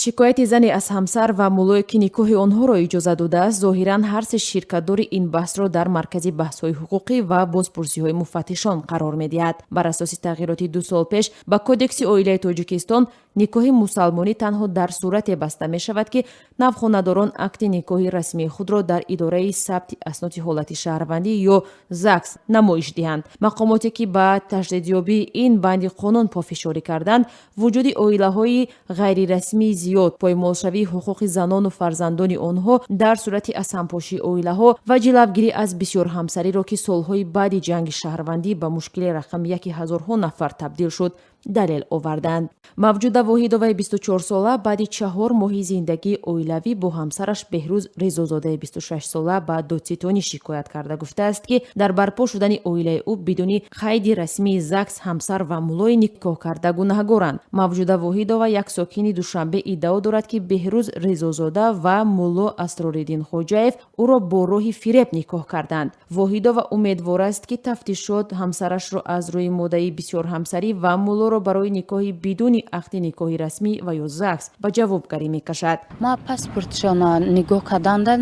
Шикояти зане аз ҳамсар ва муллое, ки никоҳи онҳоро иҷозат додааст, зоҳиран ҳар се ширкатдори ин баҳсро дар маркази баҳсҳои ҳуқуқӣ ва бозпурсиҳои муфаттишон қарор медиҳад. Бар асоси тағйироти 2 сол пеш ба Кодекси оилаи Тоҷикистон, никоҳи мусалмонӣ танҳо дар сурате баста мешавад, ки навхонадорон акти никоҳи расмии худро дар идораи сабти асноди ҳолати шаҳрвандӣ ё ЗАГС намоиш диҳанд. Мақомоте, ки ба таҷдидёбии ин банди қонун пофишорӣ карданд, вуҷуди оилаҳои ғайрирасмии зиёд, поймолшавии ҳуқуқи занону фарзандони онҳо дар сурати аз ҳампошии оилаҳо ва ҷилавгирӣ аз бисёрҳамсариро, ки солҳои баъди ҷанги шаҳрвандӣ ба мушкили рақами яки ҳазорҳо нафар табдил шуд, далел оварданд. Мавҷуда Воҳидоваи 24-сола баъди 4 моҳи зиндагии оилавӣ бо ҳамсараш Беҳрӯз Резозодаи 26-сола ба додситонӣ шикоят карда гуфтааст, ки дар барпо шудани оилаи ӯ бидуни қайди расмии ЗАГС ҳамсар ва муллои никоҳ карда гунаҳгоранд. Мавҷуда Воҳидова, як сокини Душанбе, иддао дорад, ки Беҳрӯз Резозода ва мулло Асрориддин Хоҷаев ӯро бо роҳи фиреб никоҳ карданд. Воҳидова умедвор аст, ки тафтишот ҳамсарашро аз рӯи моддаи бисёрҳамсарӣ ва муллоро барои никоҳи бидуни ақди никоҳи расмӣ ва ё ЗАГС ба ҷавобгарӣ мекашад. Ма паспортшона нигоҳ карданда,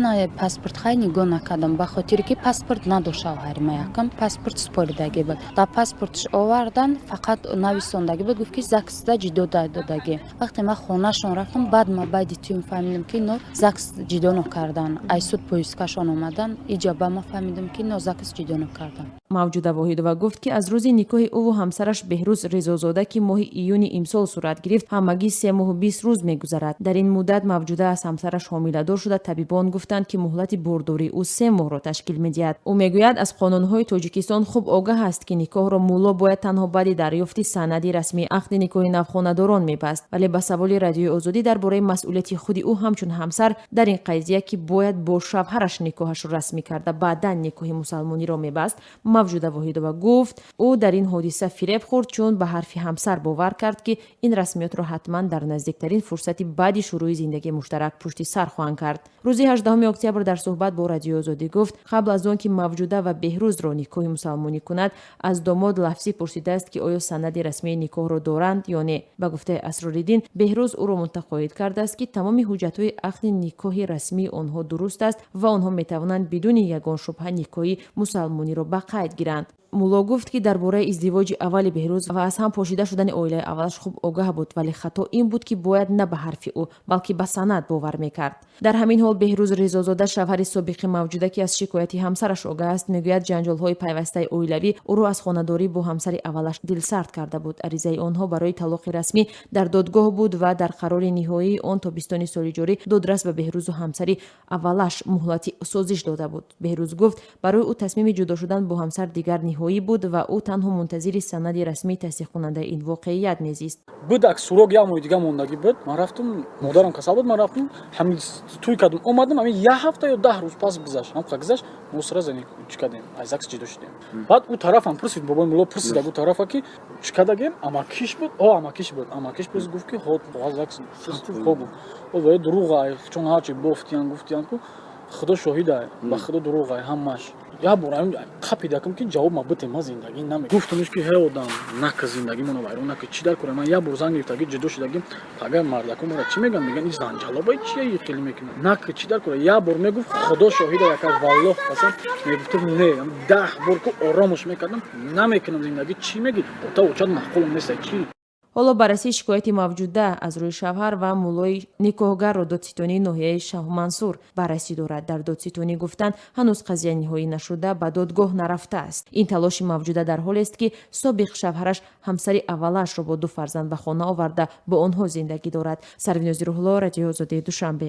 паспорт хай нигоҳ накардам, ба хотире ки паспорт надошт шавҳари ма. Якам паспорт споридагӣ буд. Дар паспортш овардан, фақат нависондагӣ буд, гуфт, ки ЗАГСда ҷудо додагӣ. Вақте ма хонашон рафтам, баъд ма баъди тюм фаҳмидам, ки ино ЗАГС ҷудо накардан. Ай суд поискашон омадан иҷоба, ма фаҳмидам, ки ино ЗАГС ҷудо накардан. Мавҷуда Воҳидова гуфт, ки аз рӯзи никоҳи ӯву ҳамсараш Беҳрӯз Резозода, ки моҳи июни имсол сурат гирифт, ҳамагӣ 3 моҳу 20 рӯз мегузарад. Дар ин муддат Мавҷуда аз ҳамсараш ҳомиладор шуда, табибон гуфтанд, ки муҳлати бордории ӯ 3 моҳро ташкил медиҳад. Ӯ мегӯяд, аз қонунҳои Тоҷикистон хуб огаҳ аст, ки никоҳро мулло бояд танҳо баъди дарёфти санади расмии ақди никоҳи навхонадорон мебаст. Вале ба саволи Радиои Озодӣ дар бораи масъулияти худи ӯ ҳамчун ҳамсар дар ин қазия, ки бояд бо шавҳараш никоҳашро расмӣ карда, баъдан никоҳи мусалмониро мебаст, Мавҷуда Воҳидова гуфт, ӯ дар ин ҳодиса фиреб хӯрд, чун ба ҳарфи ҳамсар бовар кард, ки ин расмиётро ҳатман дар наздиктарин фурсати баъди шурӯъи зиндагии муштарак пушти сар хоҳанд кард. Рӯзи 18 октябр дар суҳбат бо Радиои Озодӣ гуфт, қабл аз он ки Мавҷуда ва Беҳрӯзро никоҳи мусалмонӣ кунад, аз домод лафзӣ пурсидааст, ки оё санади расмии никоҳро доранд ё не. Ба гуфтаи Асрориддин, Беҳрӯз ӯро мутақоид кардааст, ки тамоми ҳуҷҷатҳои ақди никоҳи расмии онҳо дуруст аст ва онҳо метавонанд бидуни ягон шубҳа никоҳи мусалмониро ба қайд гиранд. Мулло гуфт, ки дар бораи издивоҷи аввали Беҳрӯз ва аз ҳам пошида шудани оилаи аввалаш хуб огаҳ буд, вале хато ин буд, ки бояд на ба ҳарфи ӯ, балки ба санад бовар мекард. Дар ҳамин ҳол Беҳрӯз Резозода, шавҳари собиқи Мавҷуда, ки аз шикояти ҳамсараш огаҳ аст, мегӯяд, ҷанҷолҳои пайвастаи оилавӣ ӯро аз хонадорӣ бо ҳамсари аввалаш дилсард карда буд. Аризаи онҳо барои талоқи расмӣ дар додгоҳ буд ва дар қарори ниҳоии он тобистони соли ҷорӣ додрас ба Беҳрӯзу ҳамсари аввалаш муҳлати созиш дода буд. Беҳрӯз гуфт, барои ӯ тасмими ҷудо шудан бо ҳамсар дигар ниҳоӣ буд ва ӯ танҳо мунтазири санади расмии тасдиқкунандаи ин воқеият мезист. Буд, ак срок як моҳи дига мондагӣ буд. Ман рафтум, модарам касал буд, ман рафтум, ҳамин туй кардум, омадам. Ҳамин як ҳафта ё 10 рӯз пас гузашт, ҳамқа гузашт, мо сразу чӣ кардем, аз ЗАГС ҷудо шудем. Баъд ӯ тарафам пурсид, бобои мулло пурсид, ӯ тарафа ки чӣ кардагем, амакиш буд, о, амакиш буд, амакиш пурсид, гуфт, ки хо ЗАГС хо, гуфт, о дурӯға, чун ҳарчи бофтиян, гуфтиян ку, Худо шоҳида, ба Худо дурӯғай ҳамаш. Як бор қапидакам, ки ҷавоб ма бите, ма зиндагӣ наме гуфтамш, ки ҳе одам, нака, зиндагимона вайрон нака, чӣ дар кора? Ман як бор зан гирифтагӣ, ҷудо шудагӣ, агар мардако мара чӣ мегӯянд? Мегӯянд, ин занҷалобай чия, хеле мекунад, нака, чӣ дар кора? Як бор мегуфт, Худо шоҳида, яка, валлоҳ қасам, мегуфтам, не, 10 бор ку оромуш мекардам, намекунам зиндагӣ, чӣ мегӣ, ота очат маъқулам неста, чӣ? Ҳоло баррасии шикояти мавҷуда аз рӯи шавҳар ва муллои никоҳгарро додситонии ноҳияи Шоҳмансур баррасӣ дорад. Дар додситонӣ гуфтанд, ҳанӯз қазия ниҳоӣ нашуда, ба додгоҳ нарафтааст. Ин талоши мавҷуда дар ҳолест, ки собиқ шавҳараш ҳамсари аввалашро бо ду фарзанд ба хона оварда, бо онҳо зиндагӣ дорад. Сарвинози Рӯҳулло, Радиои Озодии, Душанбе.